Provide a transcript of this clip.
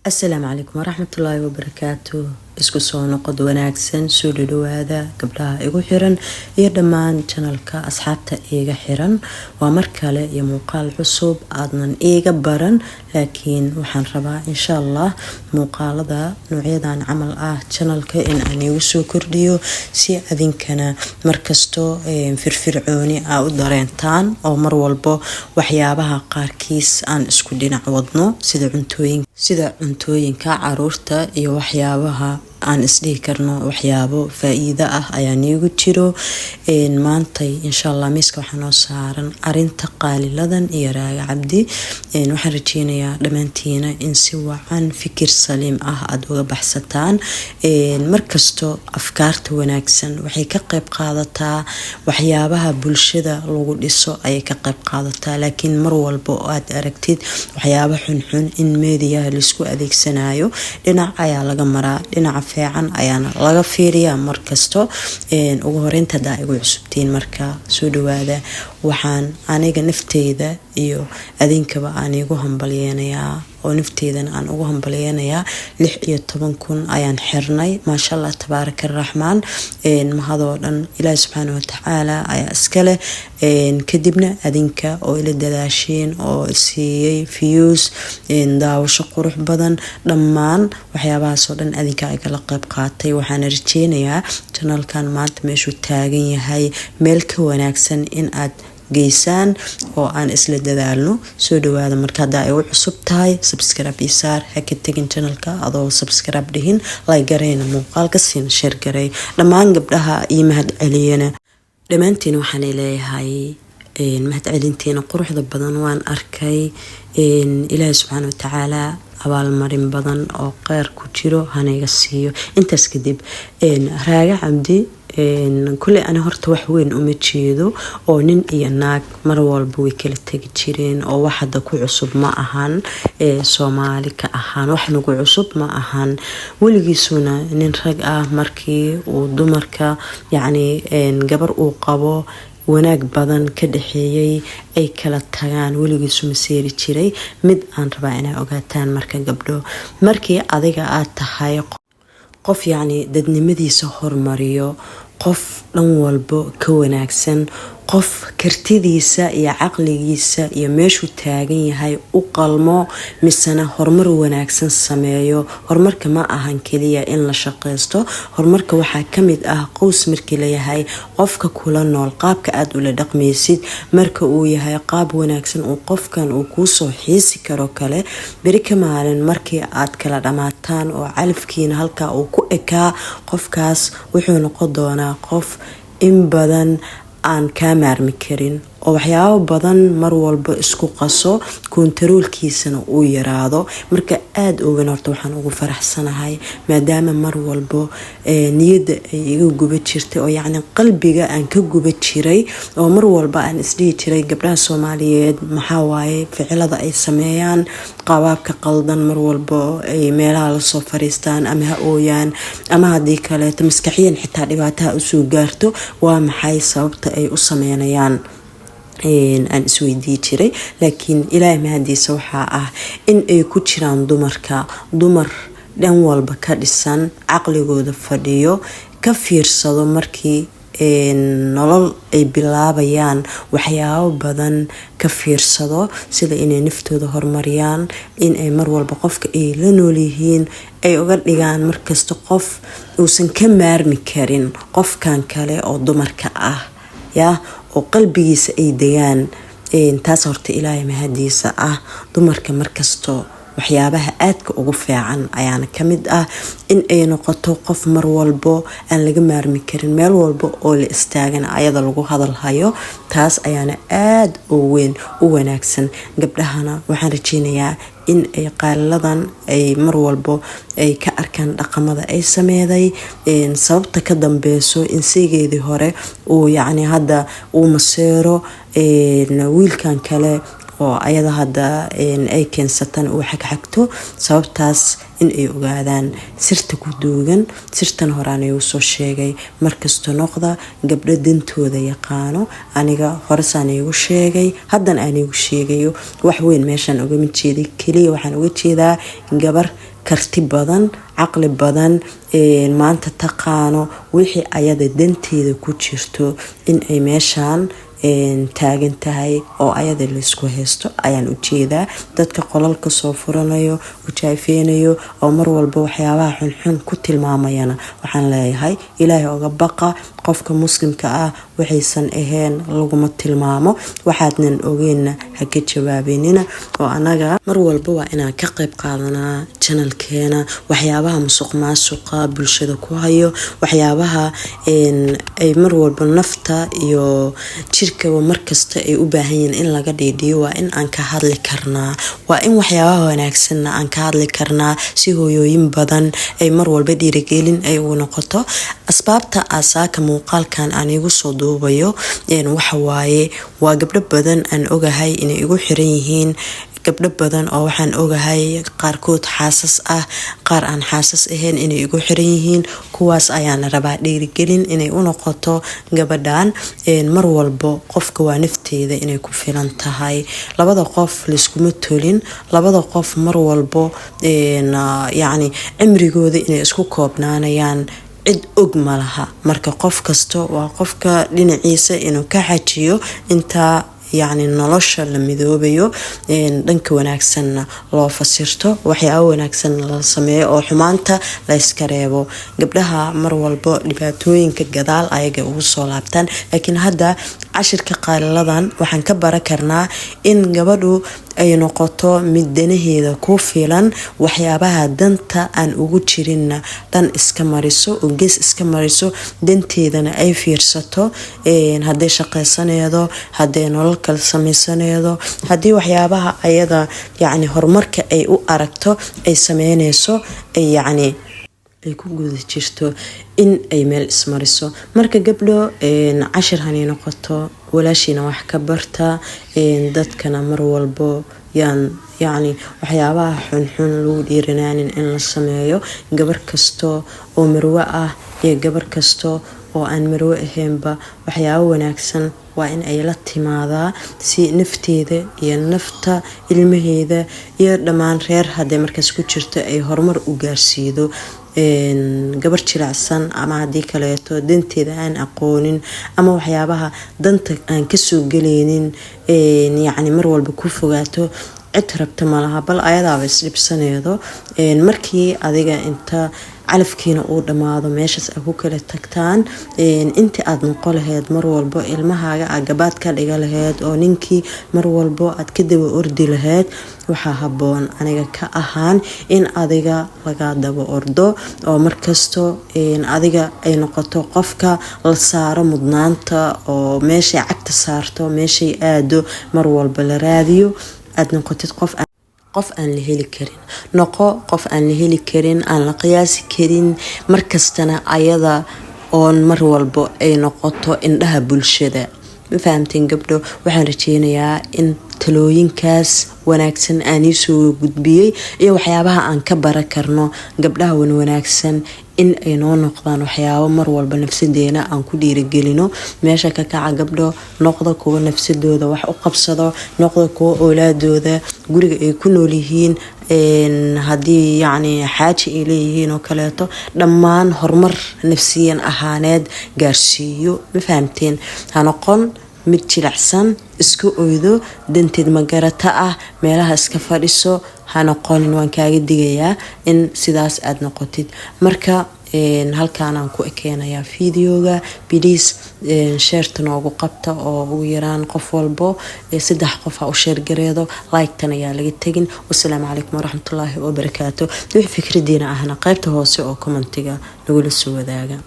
Asalaamu calaykum waraxmatullaahi wabarakaatu. Isku soo noqod wanaagsan. Soo dhadhawaada gabdhaha igu xiran iyo dhammaan channelka asxaabta iiga xiran. Waa mar kale iyo muuqaal cusub aadnan iiga baran, laakiin waxaan rabaa, insha Allah, muuqaalada noocyadan camal ah channelka in aan iigu soo kordhiyo, si adinkana markasto firfircooni aa u dareentaan oo mar walbo waxyaabaha qaarkiis aan isku dhinac wadno, sida cuntooyinka caruurta iyo waxyaabaha aan isdhihi karno waxyaabo faa-iido ah ayaa niigu jiro. Maantay, insha Allah, miiska waxaa noo saaran arinta Qaaliladan iyo Raaga Cabdi. Waxaan rajeynayaa dhammaantiina in si wacan fikir saliim ah aada uga baxsataan. Markasto afkaarta wanaagsan waxay ka qeyb qaadataa waxyaabaha bulshada lagu dhiso ayay ka qeyb qaadataa, laakiin mar walba oo aad aragtid waxyaaba xunxun in meediyaha laisku adeegsanayo, dhinac ayaa laga maraa, dhinaca fiican ayaana laga fiiriyaa markasto. Ugu horeynta, hadaa igu cusubtiin, marka soo dhawaada. Waxaan aniga nafteyda iyo adinkaba aan igu hambalyeynayaa oo nafteydana aan ugu hambalyeynayaa, 16,000 ayaan xirnay. Maasha Allah, tabaaraka araxmaan. Mahadoo dhan Ilaahi subxaana watacaala ayaa iskaleh, kadibna adinka oo ila dadaasheen oo siiyey views, daawasho qurux badan, dhammaan waxyaabahaasoo dhan adinka igala qeyb qaatay. Waxaana rajeynayaa channelkan maanta meeshuu taagan yahay meel ka wanaagsan in aad geysaan oo aan isla dadaalno. Soo dhawaada. Marka haddaa ay u cusub tahay, subscribe iyo saar. Ha ka tegin channelka adoo subscribe dhihin. Like garayna muuqaalka, siina share garay. Dhammaan gabdhaha iyo mahad celiyana dhammaantiin waxaanay leeyahay, mahad celintiina quruxda badan waan arkay. Ilaahi subxaana watacaala abaalmarin badan oo qeyr ku jiro hanayga siiyo. Intaas kadib, Raaga Cabdi kuley ani horta wax weyn uma jeedo, oo nin iyo naag mar walba way kala tegi jireen, oo wax hadda ku cusub ma ahan. Soomaali ka ahaan wax nagu cusub ma ahan. Weligiisuna nin rag ah markii uu dumarka, yacni gabar uu qabo, wanaag badan ka dhexeeyay ay kala tagaan, weligiisu maseeri jiray. Mid aan rabaa inaa ogaataan marka, gabdho, markii adiga aad tahay qof yacni dadnimadiisa hormariyo, qof dhan walbo ka wanaagsan, qof kartidiisa iyo caqligiisa iyo meeshuu taagan yahay u qalmo, misena horumar wanaagsan sameeyo. Horumarka ma ahan keliya in la shaqeysto. Horumarka waxaa kamid ah qows markii layahay, qofka kula nool qaabka aada ula dhaqmaysid. Marka uu yahay qaab wanaagsan uu qofkan uu kuusoo xiisi karo kale beri ka maalin, markii aad kala dhamaataan oo calafkiina halkaa uu ku ekaa, qofkaas wuxuu noqon doonaa qof in badan aan kaa maarmi karin oo waxyaabo badan mar walba isku qaso, kontaroolkiisana uu yaraado. Marka aada ogan horta waxaan ugu faraxsanahay, maadaama mar walbo niyadda ay iga guba jirtay oo yacni qalbiga aan ka guba jiray, oo mar walba aan isdhihi jiray, gabdhaha Soomaaliyeed maxaa waaye ficilada ay sameeyaan, qabaabka qaldan mar walbo ay meelaha lasoo fariistaan, ama ha ooyaan ama haddii kaleeto maskaxiyan xitaa dhibaataha usoo gaarto, waa maxay sababta ay u sameynayaan, aan isweydii jiray. Laakiin Ilaahay mahadiisa waxaa ah in ay ku jiraan dumarka dumar dhan walba ka dhisan, caqligooda fadhiyo, ka fiirsado markii nolol ay bilaabayaan, waxyaabo badan ka fiirsado, sida inay naftooda horumariyaan, inay mar walba qofka ay la noolyihiin ay uga dhigaan markasta qof uusan ka maarmi karin qofkan kale oo dumarka ah, yaa oo qalbigiisa ay degaan. Taas horta Ilaahay mahadiisa ah. Dumarka markasto waxyaabaha aadka ugu fiican ayaana kamid ah in ay noqoto qof mar walbo aan laga maarmi karin, meel walba oo la istaagana ayada lagu hadalhayo. Taas ayaana aada u weyn u wanaagsan. Gabdhahana waxaan rajeynayaa in ay qaaliladan ay mar walbo ay ka arkaan dhaqamada ay sameeday, sababta ka dambeyso in saygeedii hore uu yacni hadda uu maseero wiilkan kale oo ayada hadda ay keensatan uu xagxagto, sababtaas in ay ogaadaan sirta ku duugan. Sirtan horaan igu soo sheegay. Markasta noqda gabdho dantooda yaqaano. Aniga horesaan iigu sheegay, haddana aan iigu sheegayo, wax weyn meeshaan ugama jeeday. Keliya waxaan uga jeedaa gabar Karti badan, caqli badan, maanta taqaano wixii ayada danteeda ku jirto in ay meeshaan taagan tahay oo ayada laysku haysto ayaan ujeedaa. Dadka qolalka soo furanayo, ujaafeynayo oo mar walba waxyaabaha xunxun ku tilmaamayana, waxaan leeyahay Ilaahay oga baqa. Qofka Muslimka ah waxaysan ahayn laguma tilmaamo, waxaadnan ogeynna ha ka jawaabenina. Oo anaga mar walba waa inaan ka qayb qaadanaa channelkeena waxyaabaha musuq maasuqa bulshada ku hayo, waxyaabaha ay mar walba nafta iyo jirkaba markasta ay u baahan yihiin in laga dhiidhiyo. Waa in aan ka hadli karnaa, waa in waxyaabaha wanaagsanna aan ka hadli karnaa, si hooyooyin badan ay mar walba dhiirigelin ay ugu noqoto. Asbaabta asaaka muuqaalkan aan igu soo duubayo waxawaaye, waa gabdho badan aan ogahay inay igu xiran yihiin, gabdho badan oo waxaan ogahay qaarkood xaasas ah, qaar aan xaasas ahayn inay igu xiran yihiin. Kuwaas ayaana rabaa dhiirigelin inay u noqoto gabadhan. Mar walbo qofka waa nafteeda inay ku filan tahay. Labada qof layskuma tolin, labada qof mar walbo yacni cimrigooda inay isku koobnaanayaan cid og ma laha. Marka qof kasta waa qofka dhinaciisa inuu ka xajiyo intaa yacni nolosha la midoobayo, dhanka wanaagsanna loo fasirto, waxyaaba wanaagsanna la sameeyo oo xumaanta layska reebo. Gabdhaha mar walbo dhibaatooyinka gadaal ayaga ugu soo laabtaan, laakiin hadda cashirka qaaliladan waxaan ka baran karnaa in gabadhu ay noqoto mid danaheeda ku filan, waxyaabaha danta aan ugu jirinna dhan iska mariso oo gees iska mariso, danteedana ay fiirsato. Hadday shaqaysaneedo, hadday nolol kale sameysaneedo, haddii waxyaabaha ayada yacni horumarka ay u aragto ay sameyneyso, ay yacni ay ku guda jirto in ay meel ismariso. Marka gabdho, cashir hanay noqoto, walaashiina wax ka barta. Dadkana mar walbo yaan yacni waxyaabaha xunxun lagu dhiiranaanin in la sameeyo. Gabar kasto oo marwo ah iyo gabar kasto oo aan marwo ahaynba, waxyaabo wanaagsan waa in ay la timaadaa, si nafteeda iyo nafta ilmaheeda iyo dhammaan reer hadday markaas ku jirto ay horumar u gaarsiido. Gabar jilicsan ama haddii kaleeto danteeda aan aqoonin ama waxyaabaha danta aan kasoo geleynin yacni mar walba ku fogaato, cid rabta malaha, bal ayadaaba isdhibsaneedo. Markii adiga inta calafkiina uu dhammaado, meeshaas ay ku kala tagtaan, intii aada noqo laheyd mar walbo ilmahaaga aad gabaad ka dhiga laheyd oo ninkii mar walbo aad ka daba ordi laheyd, waxaa haboon aniga ka ahaan in adiga laga daba ordo, oo markasto adiga ay noqoto qofka la saaro mudnaanta, oo meeshay cagta saarto, meeshay aado mar walba la raadiyo, aada noqotid qof aan la heli karin. Noqo qof aan la heli karin, aan la qiyaasi karin, markastana ayada oon mar walbo ay noqoto indhaha bulshada. Ma fahamteen, gabdho? Waxaan rajeynayaa in talooyinkaas wanaagsan aan iisoo gudbiyey iyo waxyaabaha aan ka bara karno gabdhaha wanwanaagsan in ay noo noqdaan waxyaabo mar walba nafsadeena aan ku dhiirigelino. Meesha ka kaca, gabdho. Noqda kuwa nafsadooda wax u qabsado, noqda kuwa oolaadooda guriga ay ku nool yihiin, haddii yacni xaaji ay leeyihiin oo kaleeto, dhammaan horumar nafsiyan ahaaneed gaarsiiyo. Ma fahamteen? Ha noqon mid jilicsan, iska oydo, danteed magarata ah, meelaha iska fadhiso ha noqonin. Waan kaaga digayaa in sidaas aada noqotid. Marka halkaanaan ku ekeenayaa videoga. Please shareta noogu qabta, oo ugu yaraan qof walbo 3 qof ha u share gareedo. Like-tan ayaa laga tegin. Wasalaamu calaykum waraxmatullaahi wabarakaatu. Wixii fikradiina ahna qaybta hoose oo commentiga nagula soo wadaaga.